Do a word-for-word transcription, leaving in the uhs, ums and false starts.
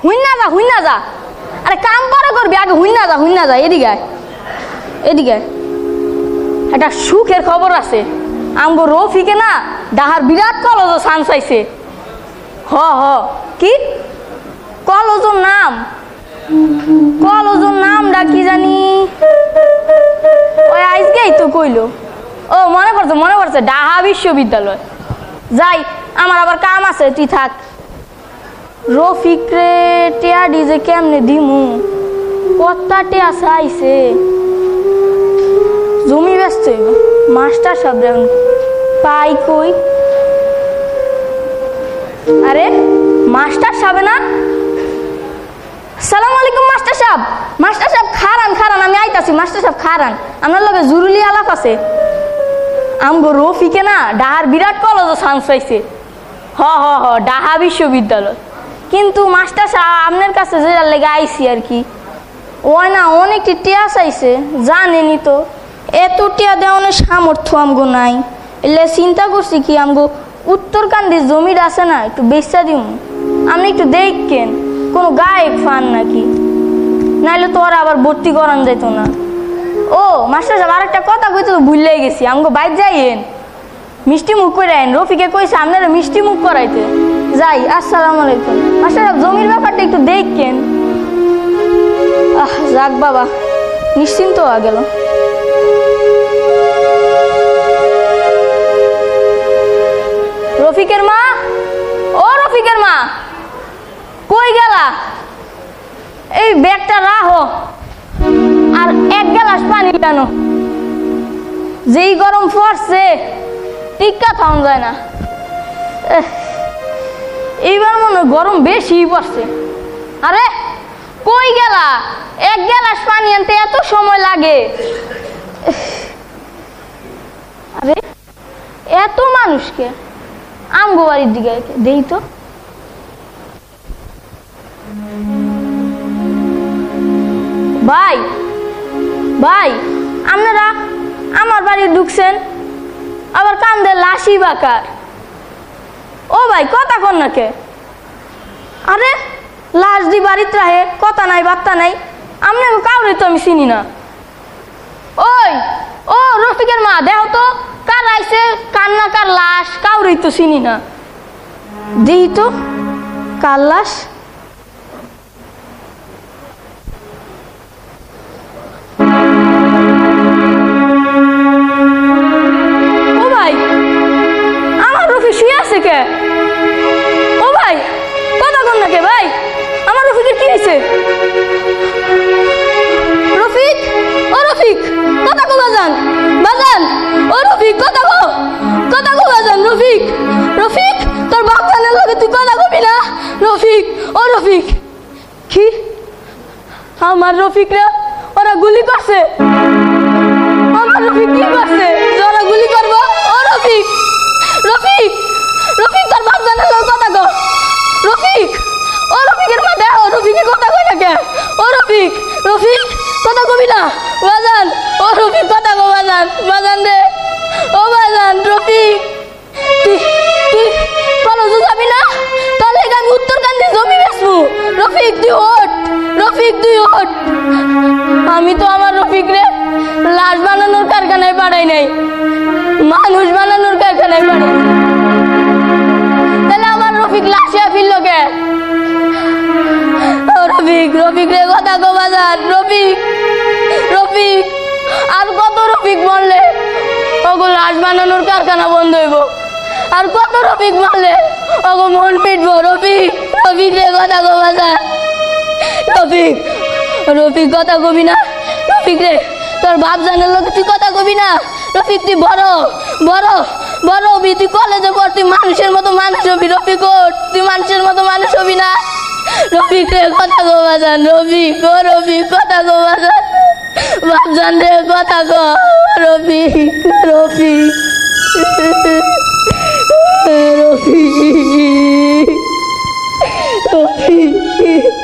হুইন্না যা, হুইন্না যা। আরে কাম পরে করবি, আগে হুইন্না যা, হুইন্না যা, এদিকে আয়, এদিকে আয়। একটা সুখের খবর আছে, আমগো রফিকে না ডাহার বিরাট কলেজো চান্স পাইছে। হ হ। কি কলেজর নাম? কলেজর নামটা কি জানি? ওই আইজকেই তো কইলো। ও, মনে পড়ছে, মনে পড়ছে, ডাহা বিশ্ববিদ্যালয়। যাই, আমার আবার কাম আছে, তুই থাক। রফিকরে টেয়াডি যে কেমনে দিমু? কত্তা টেয়া চাইছে? জমি বেচতে অইবো। মাস্টার সাবরে পাই কই? আরে, মাস্টার সাবে না? সালাম আলাইকুম মাস্টার সাব। মাস্টার সাব, খাড়ান, খাড়ান, আমি আইতাছি। মাস্টার সাব, খাড়ান, আপনার লগে জরুরি আলাপ আছে। আমগো রফিকে না ডাহার বিরাট কলেজো চান্স পাইছে। হ হ হ, ডাহা বিশ্ববিদ্যালয়। কিন্তু মাস্টার সাব, আপনার কাছে যেটার লেগে আইছি আর কি। ওই না, অনেকটি টেয়া চাইছে, জানেনি তো। এত টেয়া দেওয়ানোর সামর্থ্য আমগো নাই। এলে চিন্তা করছি কি, আমগো উত্তরকান্দির জমিটা আছে না, একটু বেচা দিমু। আপনি একটু দেখেন, কোনো গায়ক ফান নাকি, নাইলে তো আর আবার ভর্তি করান যাইতো না। ও মাস্টার সাব, আর একটা কথা কইতে তো ভুললেই গেছি, আমগো বাইর যাইয়েন, মিষ্টি মুখ করে আইন। রফিকে কইছে আপনারা মিষ্টি মুখ করাইতে। যাই, আসসালামু আলাইকুম। মাস্টার সাব, জমির ব্যাপারটা একটু দেখেন। আহ, যাক বাবা, নিশ্চিন্ত হওয়া গেল। রফিকের মা, ও রফিকের মা, কই গেলা? এই ব্যাগটা রাখো, আর এক গ্লাস পানি আনো। যেই গরম পড়ছে, টিক্কা থাউন যায় না। এহ, এইবার মনে হয় গরম বেশি পড়ছে। আরে, কই গেলা? এক গ্লাস পানি আনতে এত সময় লাগে? আরে, এত মানুষকে আমগো বাড়ির দিকে দেখি তো। ভাই, ভাই, আপনারা আমার বাড়ি ঢুকছেন, আবার কান্দে লাশি বাকার। ও ভাই, কথা কন না কে? আরে, লাশ দি বাড়িত রাহে, কথা নাই, বার্তা নাই। আমনে কাউরে তো আমি চিনি না। ওই, ও রফিকের মা, দেখো তো, কার আইছে, কার না কার লাশ, কাউরেই তো চিনি না। দেই তো, কার লাশ? ও ভাই, আমার রফিক শুয়ে আছে কে? ও ভাই, কথা কন না কে ভাই? আমার রফিকের কি হয়েছে? রফিক, ও রফিক, কথা কো বাজান, বাজান, ও রফিক, কথা কো, কথা কো বাজান, রফিক, রফিক, তোর বাপ জানের লগে তুই কথা কবি না? রফিক, ও রফিক। কি? আমার রফিকরে ওরা গুলি করছে? আমার রফিক কি করছে যে ওরা গুলি করবো? ও রফিক, রফিক, রফিক, তোর বাপ জানের লগে কথা কো। রফিক, ও রফিকের মা দেখো, রফিকে কথা কই না কে? ও রফিক, রফিক, কথা কবি না? বাজান, ও রফিক, কথা কো বাজান, বাজান রে, ও বাজান, রফিক। তুই, তুই কলেজে যাবি না? তার লেগে আমি উত্তরকান্দি জমি বেচবো। রফিক, তুই ওঠ। রফিক, তুই ওঠ। আমি তো আমার রফিকরে লাশ বানানোর কারখানায় পাঠাই নাই, মানুষ বানানোর কারখানায় পাঠাই। তাহলে আমার রফিক লাশ হয়ে ফিরল কে? ও রফিক, রফিক রে, কথা কো বাজান। রফিক, রফিক, আর কত রফিক মরলে ওগো লাশ বানানোর কারখানা বন্ধ হইব? আর কত রফিক মারলে ওগো মন পিটবো? রফিক, রফিক রে, কথা কো বাজান। রফিক, রফিক, কথা কবি না? রফিক রে, তোর বাপ জানের লগে তুই কথা কবি না? রফিক, তুই বড়, বড়, বড় হবি, তুই কলেজে পড়, তুই মানুষের মতো মানুষ হবি। রফিক, ওঠ, তুই মানুষের মতো মানুষ হবি না? রফিক রে, কথা কো বাজান। রফিক, ও রফিক, কথা কো বাজান। বাপজান রে, কথা ক। রফিক, রফিক, রফিক, রফিক।